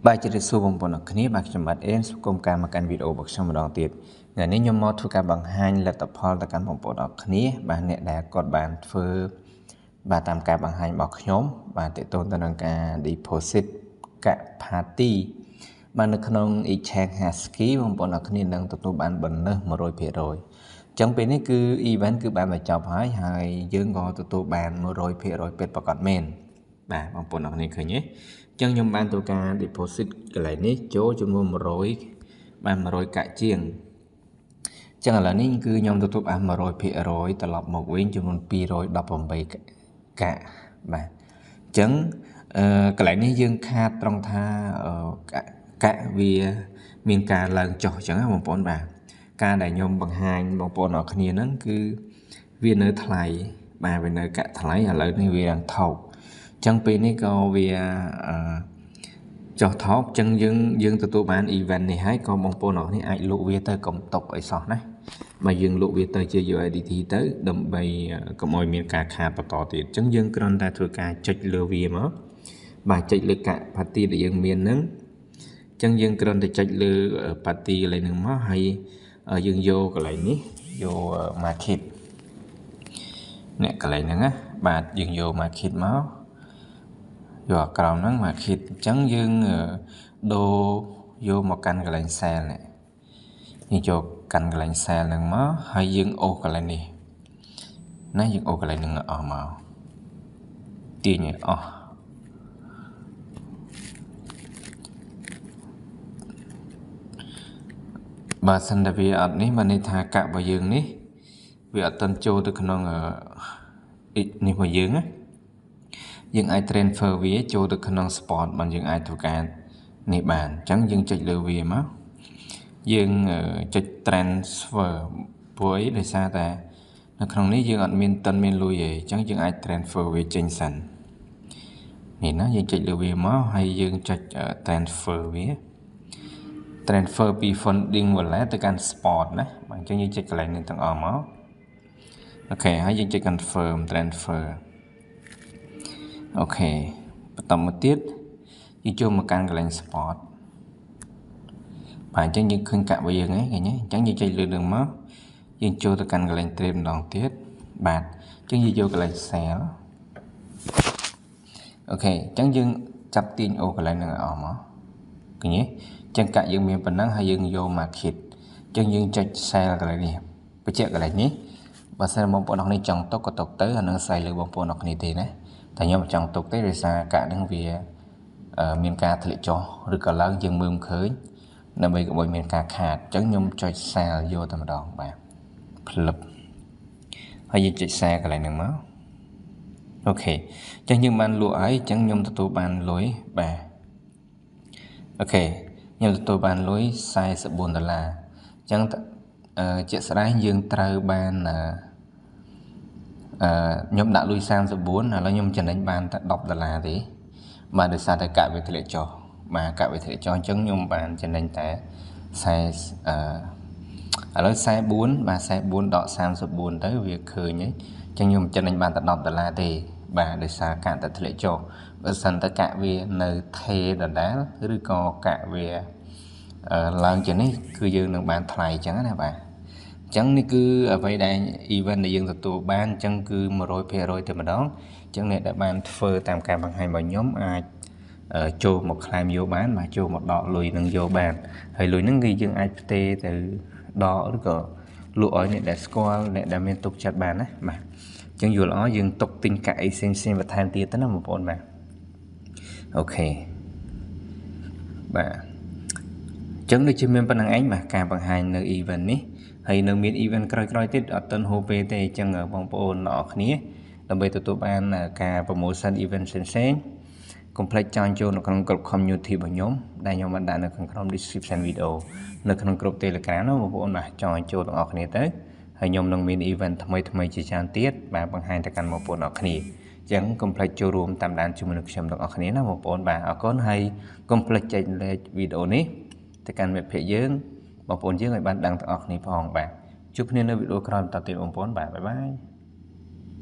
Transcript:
បាទជម្រាបសួរបងប្អូនអរគ្នាបាទខ្ញុំបាទអេនស្វាគមន៍ការមកកាន់វីដេអូរបស់ខ្ញុំម្ដងទៀតថ្ងៃនេះខ្ញុំមកធ្វើការបង្ហាញលទ្ធផលទៅកាន់បងប្អូនអរគ្នាបាទអ្នកដែលគាត់បានធ្វើបាទតាមការបង្ហាញរបស់ខ្ញុំបាទទាក់ទងទៅនឹងការ deposit កាក់ party បាទនៅក្នុង exchange Husky បងប្អូនអរគ្នានឹងទទួលបាន bonus 100%អញ្ចឹងពេលនេះគឺ event គឺបានបញ្ចប់ហើយហើយយើងក៏ទទួលបាន100%ពិតប្រាកដមែនបាទបងប្អូនអរគ្នាឃើញទេអញ្ចឹងខ្ញុំបានធ្វើការ deposit កន្លែងនេះចូលចំនួន100បាន100កាក់ជាងអញ្ចឹងឥឡូវនេះគឺខ្ញុំទទួលបាន100%ត្រឡប់មកវិញចំនួន218កាក់បាទអញ្ចឹងកន្លែងនេះយើងខាតត្រង់ថាកាក់វាមានការឡើងចុះអញ្ចឹងណាបងប្អូនបាទការដែលខ្ញុំបង្ហាញបងប្អូនអរគ្នាហ្នឹងគឺវានៅថ្លៃបាទវានៅកាក់ថ្លៃឥឡូវនេះវាឡើងថោកអញ្ចឹងពេលនេះក៏វាចុះថោកអញ្ចឹងយើងទទួលបាន event នេះហើយក៏បងប្អូនអរគ្នាអាចលក់វាទៅកុំຕົកអីសោះណាបើយើងលក់វាទៅជា USDT ទៅដើម្បីកុំឲ្យមានការខាតបន្តទៀតអញ្ចឹងយើងគ្រាន់តែធ្វើការចុចលើវាមកបាទចុចលើកាក់ party ដែលយើងមានហ្នឹងអញ្ចឹងយើងគ្រាន់តែចុចលើ party កន្លែងហ្នឹងមកហើយយើងយកកន្លែងនេះយក market អ្នកកន្លែងហ្នឹងណាបាទយើងយក market មកយកអាក្រោមហ្នឹង market អញ្ចឹងយើងដូរយកមកកាន់កន្លែង sell នេះយើងចូលកាន់កន្លែង sell ហ្នឹងមកហើយយើងអូសកន្លែងនេះណាយើងអូសកន្លែងហ្នឹងអស់មកទាញឲ្យអស់បើសិនតែវាអត់នេះបានន័យថាកាក់របស់យើងនេះវាអត់ទាន់ចូលទៅក្នុងនេះរបស់យើងណាយើងអាច transfer វាចូលទៅក្នុង spot បានយើងអាចធ្វើការនេះបានអញ្ចឹងយើងចុចលើវាមកយើងចុច transfer ព្រោះអីដោយសារតែនៅក្នុងនេះយើងអត់មានតិនមានលុយទេអញ្ចឹងយើងអាច transfer វាចេញសិននេះណាយើងចុចលើវាមកហើយយើងចុច transfer វា transfer ពី funding wallet ទៅកាន់ spot ណាបាទអញ្ចឹងយើងចុចកន្លែងនេះទាំងអស់មកអូខេហើយយើងចុច confirm transfer អូខេបន្តមកទៀតយើងចូលមកកាន់កន្លែង spot បាទអញ្ចឹងយើងឃើញកាក់របស់យើងហ្នឹងឃើញទេអញ្ចឹងយើងចុចលើនឹងមកយើងចូលទៅកាន់កន្លែង trade ម្ដងទៀតបាទអញ្ចឹងយើងយកកន្លែង sell អូខេអញ្ចឹងយើងចាប់ទាញអូកន្លែងហ្នឹងឲ្យអស់មកឃើញទេអញ្ចឹងកាក់យើងមានប៉ុណ្ណឹងហើយយើងយក market អញ្ចឹងយើងចុច sell កន្លែងនេះបញ្ជាក់កន្លែងនេះបើសិនបងប្អូនអរគ្នាចង់ទុកក៏ទុកទៅអានឹងស្រ័យលើបងប្អូនអរគ្នាទេណាតែខ្ញុំចង់ទុកទេដោយសារកាក់ហ្នឹងវាមានការធ្លាក់ចុះឬក៏ឡើងយើងមើលមិនឃើញដើម្បីកុំឲ្យមានការខាតអញ្ចឹងខ្ញុំចុច sell យកតែម្ដងបាទផ្លឹបហើយយើងចុច sell កន្លែងហ្នឹងមកអូខេអញ្ចឹងយើងបានលក់ហើយអញ្ចឹងខ្ញុំទទួលបានលុយបាទអូខេខ្ញុំទទួលបានលុយ44ដុល្លារអញ្ចឹងជាក់ស្ដែងយើងត្រូវបានខ្ញុំដាក់លុយ34ឥឡូវខ្ញុំចំណេញបានតែ10ដុល្លារទេបាទដោយសារតែកាក់វាធ្លាក់ចុះបាទកាក់វាធ្លាក់ចុះអញ្ចឹងខ្ញុំបានចំណេញតែ40ឥឡូវ44បាទ44ដក34ទៅវាឃើញហើយអញ្ចឹងខ្ញុំចំណេញបានតែ10ដុល្លារទេបាទដោយសារកាក់តែធ្លាក់ចុះបើសិនតែកាក់វានៅថេដដែលឬក៏កាក់វាឡើងជាងនេះគឺយើងនឹងបានថ្លៃអញ្ចឹងណាបាទអញ្ចឹងនេះគឺអ្វីដែល event ដែលយើងទទួលបានអញ្ចឹងគឺ100%តែម្ដងអញ្ចឹងអ្នកដែលបានធ្វើតាមការបង្ហាញរបស់ខ្ញុំអាចចូលមក claim យកបានបាទចូលមកដកលុយនឹងយកបានហើយលុយនឹងគឺយើងអាចផ្ទេរទៅដកឬក៏លក់ឲ្យអ្នកដែលស្គាល់អ្នកដែលមានទុកចិត្តបានណាបាទអញ្ចឹងយល់អយើងទុកទិញកាក់អីផ្សេងៗបន្ថែមទៀតទៅណាបងប្អូនបាទអូខេបាទអញ្ចឹងដូចជាមានប៉ុណ្្នឹងឯងបាទការបង្ហាញនៅ event នេះហើយនៅមាន event ក្រោយៗទៀតអត់ទាន់ហូរពេលទេអញ្ចឹងបងប្អូនអរគ្នាដើម្បីទទួលបានការ promotion event ផ្សេងៗកុំភ្លេចចង់ចូលនៅក្នុងក្រុម community របស់ខ្ញុំដែលខ្ញុំបានដាក់នៅខាងក្រោម description video នៅក្នុងក្រុម Telegram នោះបងប្អូនបាទចង់ចូលទាំងអស់គ្នាទៅហើយខ្ញុំនឹងមាន event ថ្មីៗជាច្រើនទៀតបាទបង្ហាញទៅកាន់បងប្អូនអរគ្នាអញ្ចឹងកុំភ្លេចចូលរួមតាមដានជាមួយនឹងខ្ញុំទាំងអស់គ្នាណាបងប្អូនបាទអរគុណហើយកុំភ្លេចចែកលេខវីដេអូនេះទៅកាន់មិត្តភ័ក្តិយើងបងប្អូនយើងឲ្យបានដឹងទាំងអស់គ្នាផងបាទជួបគ្នានៅវីដេអូក្រោយបន្តទៀតបងប្អូនបាទបាយបាយ។